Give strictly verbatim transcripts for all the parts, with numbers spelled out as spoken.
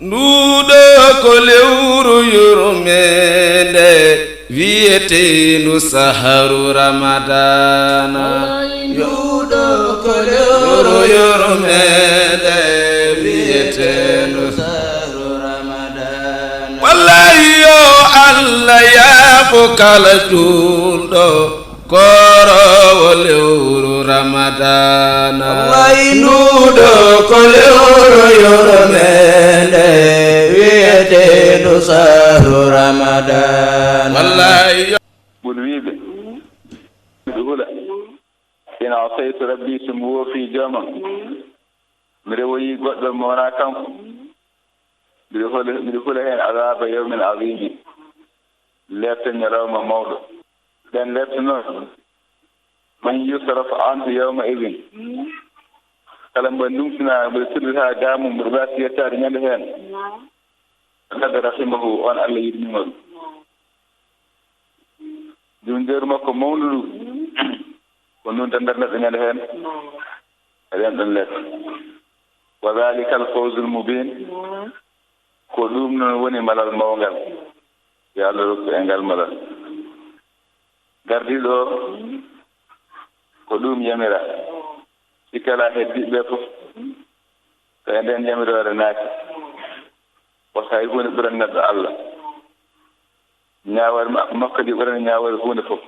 Nduɗo ko lewru yurmeende wiyeteendu sahru Ramadana. Ay, nduɗo ko lewru yurmeende wiyeteendu sahru Ramadana. Wallahi yo Allah yaafo kala juulɗo. Kooroowo lewru Ramadana. Waynuɗo ko lewru yurmeende, wiyeteendu sahru Ramadana. Wallahi yo- Ɓuri wiiɓe, miɗo hula. In asaytu rabbi, so mi woofi joomam. Mi rewoyi goɗɗo mo wonaa kanko. Miɗo hula, miɗo hula heen azaaba yawmin azimi. Lepte ñalawma mawɗo. Ɓen lepte noon, man yusraf anhu yawma idin. Kala mbo ndumtinaa, mbo sirri haa gaamu, mbo waasi yettaade ñande heen. Qad rahimahu, on Allah yurmima ɗum. Ɗum ndeeru makko mawndu ndu. Ko ndun dendal neɗɗo ñande heen. E ɗen ɗon lepte. Wa dhalika al fawzul mubin. Ko ɗum noon woni malal mawngal. Yo Allah rokku en ngal malal. Gardiiɗo o, ko ɗum yamira. Sikkala heddiiɓe ɓe fof, ko e nden yamiroore naati. Wata hay huunde ɓuran neɗɗo Allah. Ñaawoore ma-, makko ndi ɓurani ñaawoore huunde fof.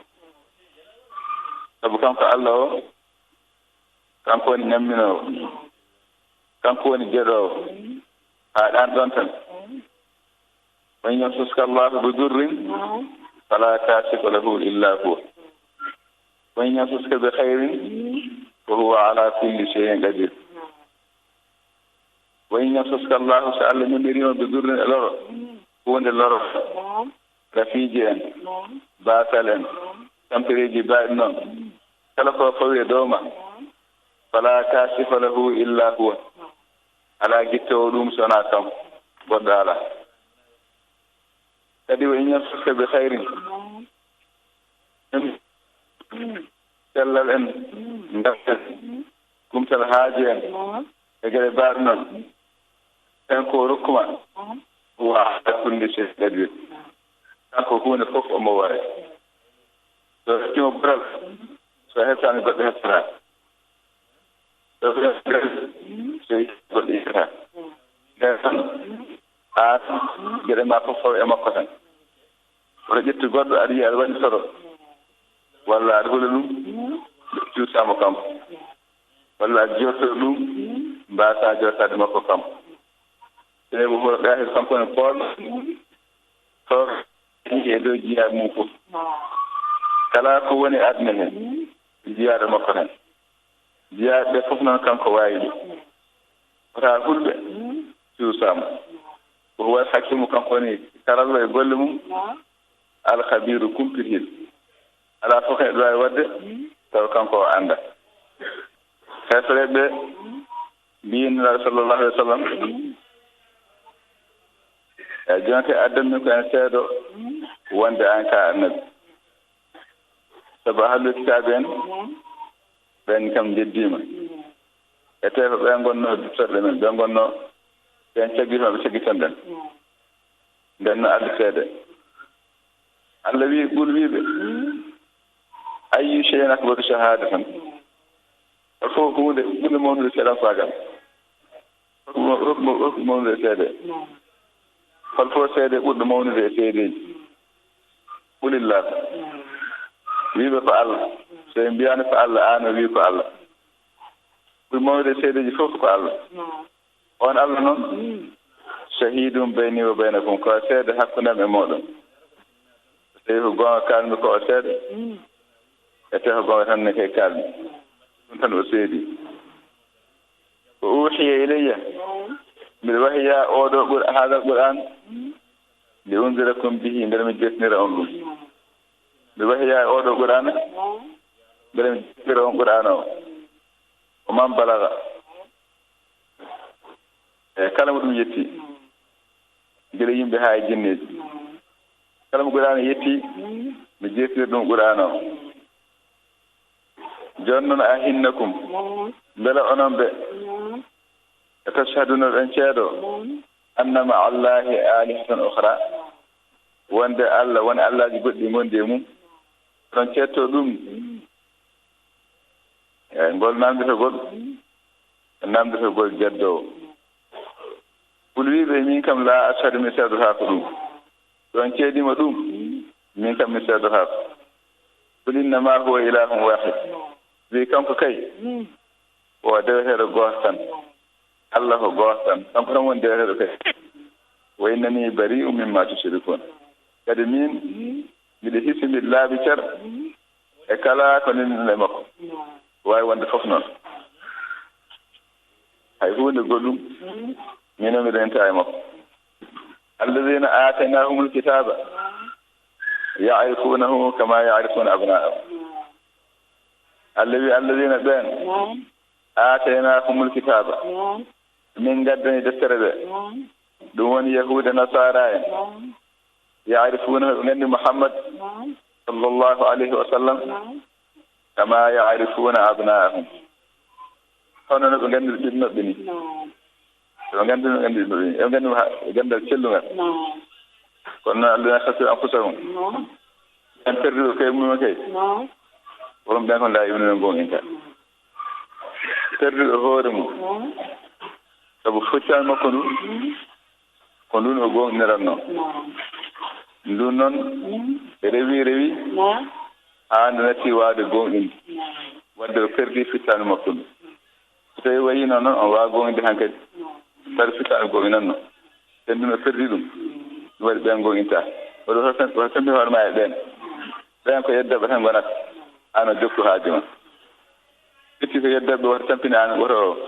Sabu kanko Allah o, kanko woni ñamminoowo. Kanko woni jeɗoowo. Haa ɗan ɗon tan. Wa in yamsaska Allahu bi durrin, fala kashifa lahu illa huwa. Wa in yamsaska bi khairin, fa huwa ala kulli shay'in qadir. Wa in yamsaska Allahu, so Allah ñamiriima bi durrin e loro, huunde loro, rafiiji en, baasal en, tampereeji baaɗi noon, kala ko fawi e dow ma, fala kashifa lahu illa huwa. Alaa gittoowo ɗum so wonaa kanko, goɗɗo alaa. Kadi wa in yamsaska bi khairin, cellal en, ngarten, kumtal haaji en, e geɗe baaɗe noon, en ko rokkuma, wa ala kulli shay'in qadir. Kanko huunde fof omo waawi. So rokkima bural, so hettaani goɗɗo hettataa. So goɗɗo yiɗata. Nden tan, aan, geɗe ma fof fawa e makko tan. Wota ƴettu goɗɗo, aɗa yiya aɗa waɗi soro. Walla aɗa hula ɗum, cuusaama kanko. Walla aɗa jortoo ɗum, mbaasaa jortaade makko kanko. Sey ko hula ɗaahir kanko ne pool. Soro e dow jiyaaɓe mum fof. Kala ko woni aduna heen, jiyaaɗo makko tan. Jiyaaɓe ɓe fof noon kanko waawi ɓe. Wota hulɓe cuusaama. Ko huwa al hakimu, kanko woni karallo e golle mum. Al khabiru, kumpitiiɗo. Alaa fof heen ɗo waawi waɗde, tawa kanko o annda. Heefereeɓe ɓe mbiyi Nulaaɗo sallallahu alayhi wa sallam, e jonte addan min ko en seedo wonde aan ka annabi. Sabu ahlul kitaabi en, ɓen kam njeddiima. E tawi ko ɓen ngonnoo duttorɗe men, ɓen ngonnoo ɓen caggitoo ɓe caggiton ɗen. Nden no adda seede. Allah wi'i, qul wi'i ɓe, ayyu shay'in akbaru shahadatan. Hol fof huunde ɓurde mawnude seedanfaagal? Hol ko, hol ko, hol ko mawnude seede? Hol fof seede ɓurɗo mawnude e seedeeji? Qulillah. Wi'i ɓe ko Allah. So ɓe mbiyaani ko Allah, aan o wi'i ko Allah. Ɓuri mawnude e seedeeji fof ko Allah. On Allah noon, shahidun bayni wa baynakum, ko seede hakkunde am e mooɗon. So tawi ko goonga kaalmi ko o seede, e tawi ko goonga tan ne kay kaalmi. Ɗum tan o seedi. Ko uhiya ilayya, mbiɗa wahiya oɗo Qur-, haadal Qur'an, li unzirakum bihi, mbele mi jettinira on ɗum. Mbiɗa wahiya oɗo Qur'ana, mbele mi jettinira on Qur'ana o. O man balaga. E kala mo ɗum yetti, gila yimɓe haa e jinneeji. Kala mo Qur'aana yetti, mi jettira ɗum Qur'aana o. Jooni noon, a hinnakum, mbela onon ɓe, e tashhaduna, ɗon ceedo, أن مع الله آلهة أخرى, wonde Allah, won allaaji goɗɗi ngondi e mum, oɗon ceetto ɗum? Eey, ngol namndetogol, namndetogol jeddoowo. Qul, wii ɓe, min kam, laa ashhadu, mi seedotaako ɗum. Ɗon ceedima ɗum, min kam mi seedotaako. Qul innamaa huwa ilaahun waahid. Wii kanko kay, ko o deweteeɗo gooto tan. Allah ko gooto tan. Kanko tan woni deweteeɗo kay. Wa innanii barii'un mimmaa tushrikuun. Kadi min, miɗo hisi, miɗo laaɓi cer e kala ko ndenndinɗon e makko. Waawi wonde fof noon. Hay huunde goɗɗum, min o mi renta e makko. Allaziina aataynaahumul kitaaba ya'rifuunahu kamaa ya'rifuuna abnaa'ahum. Allah wi, allaziina ɓeen, aataynaahumul kitaaba, min ngaddani deftere ɓe, ɗum woni Yahuuda Nasaara en. Ya'rifuunahu, ɓe nganndi Muhammad, sallallahu alayhi wa sallam, kamaa ya'rifuuna abnaa'ahum, hono no ɓe nganndiri ɓiɓɓe maɓɓe ni. Ɓe nganndi, ɓe nganndi ɓiɓɓe maɓɓe ni, ɓe nganndi mo haa ganndal cellungal. Kono noon, allaziina khasiru anfusahum, ɓen perduɗo koye mum kay, won ɓen ko laa yu'minuuna, goonɗinta. Perduɗo hoore mum, sabu feccal makko ndu, ko ndun o goonɗiniranno. Ndun noon, rewi, rewi, haa nde natti waawde goonɗinde. Wadde o perdi fittaandu makko ndu. So tawii wayii noon, noon, on waawa goonɗinde hankadi. Tawi fittaandu goonɗinanno. Ɓen ndun o perdi ɗum. Ɗum waɗi ɓen goonɗinta. Oɗo hoto tan, hoto tampi hoore maa e ɓen. Ɓen ko yeddooɓe tan ngonata. Aan o jokku haaju ma. Firti ko yeddooɓe woto tampine aan, woto,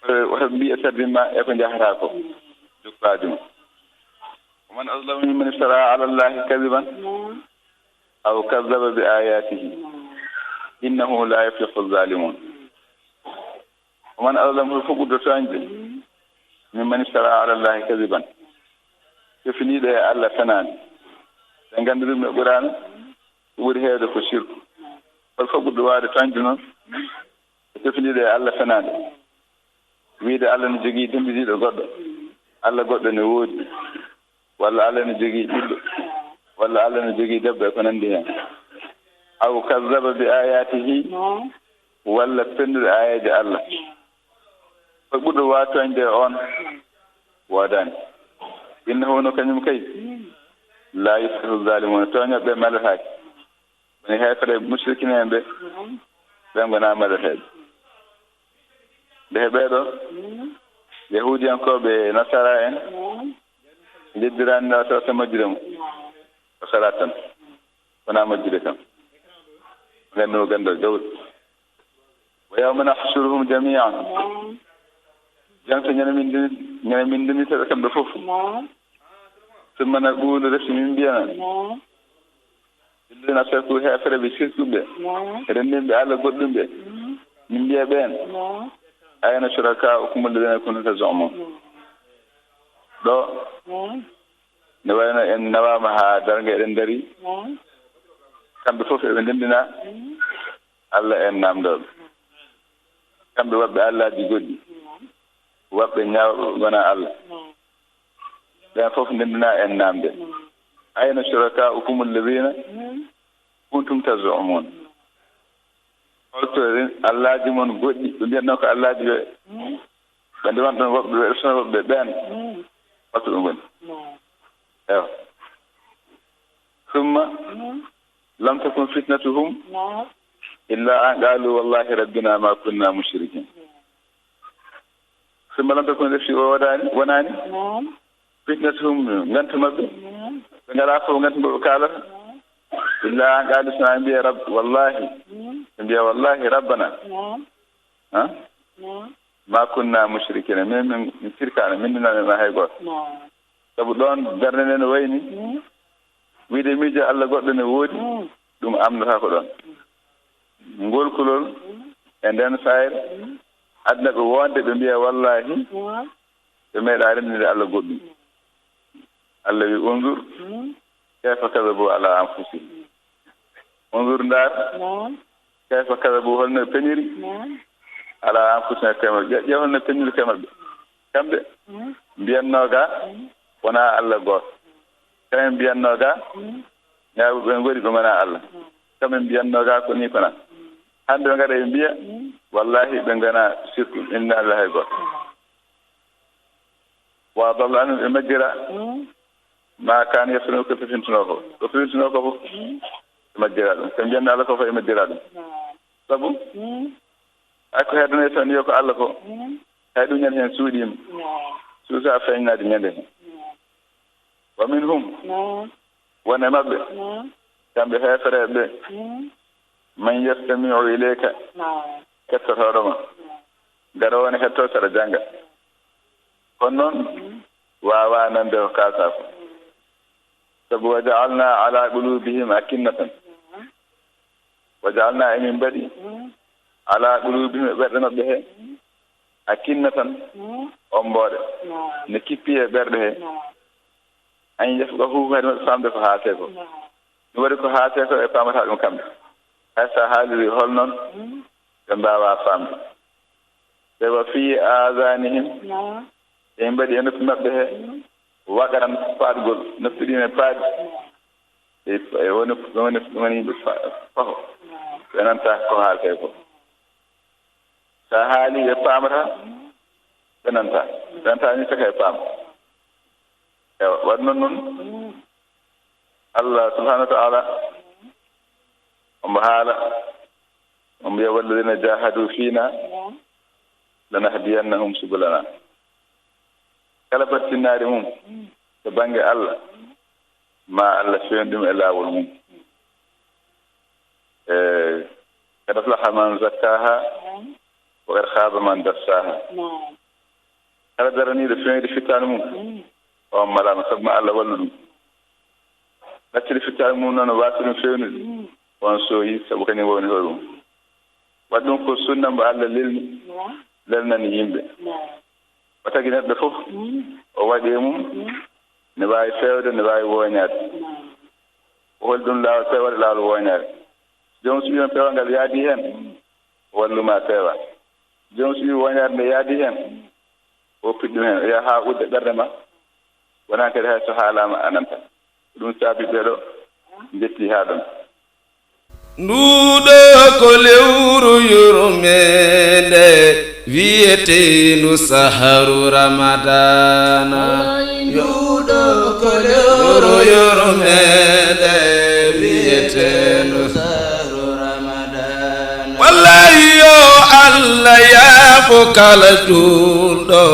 woto, woto mbiye sardin ma e ko njahataa ko. Jokku haaju ma. ومن أظلم ممن افترى على الله كذبا أو كذب بآياته إنه لا يفلح الظالمون. ومن أظلم, hol fof ɓurɗo tooñde, ممن افترى على الله كذبا, fefiniiɗo e Allah fenaande. Ɓe nganndi ɗum e Qur'aana, ko ɓuri heewde ko sirku. Hol fof ɓurɗo waawde tooñde noon, fefiniiɗo e Allah fenaande. Wiide Allah no jogii demmbidiiɗo goɗɗo, Allah goɗɗo ne woodi, walla Allah no jogii ɓiɗɗo, walla Allah no jogii debbo e ko nanndi heen. أو كذب بآياته, walla fennude aayeeje Allah. Ko ɓurɗo waawde tooñde e oon? Woodaani. إنه, no kañum kay, لا يفلح الظالمون, tooñooɓe malataake. Woni heefere musrikiin en ɓe, ɓe ngonaa malateeɓe. Nde he ɓee ɗoo, yahuudiyankooɓe e nasaara en, njeddiraani Nulaaɗo, sallallahu alayhi wa sallam, majjude mo. O salaat tan. Wonaa majjude kam. Nganndi mo ganndal jawɗo. ويوم نحشرهم جميعا. Jangto ñande min ndini-, ñande min ndinndinta ɓe kamɓe fof. ثم نقول, refti min mbiyana, للذين أشركوا, heefereɓe sirkuɓe, renndinɓe Allah goɗɗum ɓe, min mbiya ɓeen, أين شركاؤكم الذين كنتم تزعمون. Ɗo, ne wayno en nawaama haa darnga, eɗen ndarii. Kamɓe fof eɓe ndenndina Allah en naamndooɓe. Kamɓe waɗɓe allaaji goɗɗi, waɗɓe ñaawɓe wonaa Allah. Ɓeen fof ndenndina en naamnde. أين شركاؤكم الذين كنتم تزعمون. Holto ren-, allaaji mon goɗɗi, ɓe mbiyatnoo ko allaaji ɓe, ɓe ndewanɗon woɓɓe, ɓe ɗoftano woɓɓe ɓeen? Holto ɗum woni? Ewa. ثم لم تكن فتنتهم إلا أن قالوا والله ربنا ما كنا مشركين. ثم لم تكن, refti o wodaani, wonaani, فتنتهم, ngantu maɓɓe, ɓe ngalaa fof ngantu mbo ɓe kaalata, إلا أن قالوا, so ɓe mbiya, رب, والله, ɓe mbiya, والله ربنا, ha? ما كنا مشركين, min, min, min sirkaano, min ndinani ma hay gooto. Sabu ɗoon darnde nden no wayni, wiide miijo Allah goɗɗo ne woodi, ɗum amnata ko ɗoon. Ngol kulol e nden saayre, aduna ɓe wonde ɓe mbiya, wallaahi, ɓe meeɗa renndinde Allah goɗɗum. Allah wi, انظر كيف كذبوا على أنفسهم. انظر, ndaar, كيف كذبوا, holno ɓe peniri, على أنفسهم, koye maɓɓe. Ƴe-, ƴeew holno ɓe peniri koye maɓɓe. Kamɓe mbiyannoo ga wonaa Alla gooto. Kamɓe mbiyannoo ga ñaaɓuɓe ɓe ngoni ɓe ngonaa Alla. Kamɓe mbiyannoo ga ko nii ko naa. Hannde ɓe ngara ɓe mbiya, wallaahi ɓe ngonaa sirku, inna Alla hay gooto. Wa dalla anhum, ɓe majjira. Ma kaanu yaftaruna, ko ɓe fefintunoo ko. Ko ɓe fefintunoo ko fof, ɓe majjira ɗum. Ko ɓe mbiyannoo Alla ko fof, ɓe majjira ɗum. Sabu, hay ko heddanii tan yo ko Alla ko, hay ɗum ñande heen suuɗiima. Suusaa feeñnaade ñande heen. Wa minhum, won e maɓɓe, kamɓe heefereeɓe ɓe, man yastami'u ilayka, kettotooɗo ma, garoowo ne hettoo saɗa jannga. Kono noon, waawaa nande ko kaaltaa ko. Sabu, wa ja'alna ala qulubihim akinnatan. Wa ja'alna, emin mbaɗi, ala qulubihim, e ɓerɗe maɓɓe he, akinnatan, ombooɗe, ne kippi e ɓerɗe he. An yafqahuhu, hade maɓɓe faamde ko haaltee ko. Ɗum waɗi ko haaltee ko, ɓe paamataa ɗum kamɓe. Hay so a haaliri hol noon, ɓe mbaawaa faamde. Ɓe wa fi aazaanihim, emin mbaɗi e noppi maɓɓe he, waqran, paaɗgol, noppi ɗi ne paaɗi. Ɓe, ɓe woni, ɓe woni, ɓe woni yimɓe fa-, faho. Ɓe nanta ko haaltee ko. So a haali, ɓe paamata, ɓe nanta. Ɓe nanta ni saka e paam. Ewa, waɗ noon noon. Allah subhanahu wa ta'ala omo haala, omo wiya, "Walladina jahadu fina lanahdiyannahum subulana." Kala battinnaade mum to bannge Allah, ma Allah feewnu ɗum e laawol mum. E, "Qad aflaha man zakkaha, wa qad khaba man dassaha." Kala daraniiɗo feewnude fittaandu mum, o malaama, sabu ma Allah wallu ɗum. Ɗaccude fittaandu mum noon, waasa ɗum feewnude, on sooyi, sabu kañum woni hoore mum. Waɗ ɗum ko sunna mbo Allah lelni, lelnani yimɓe. O tagi neɗɗo fof, o waɗi e mum, ne waawi feewde, ne waawi wooñaade. O holi ɗum laawol peewal e laawol wooñaare. Joom suɓi on peewal ngal yaadi heen, o wallu ma peewa. Joom suɓi wooñaare nde yaadi heen, o woppi ɗum heen, o yaha haa udda ɓernde ma, wonaa kadi hay so haalaama a nanta. Ko ɗum saabi ɓee ɗo njetti haa ɗoon. Nduuɗo ko lewru yurmeende wiyeteendu sahru Ramadana. Nduuɗo ko lewru yurmeende wiyeteendu sahru Ramadana. Wallahi yo Allah yaafo kala juulɗo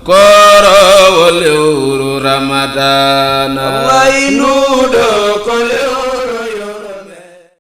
kooroowo lewru Ramadana. Wallahi nduuɗo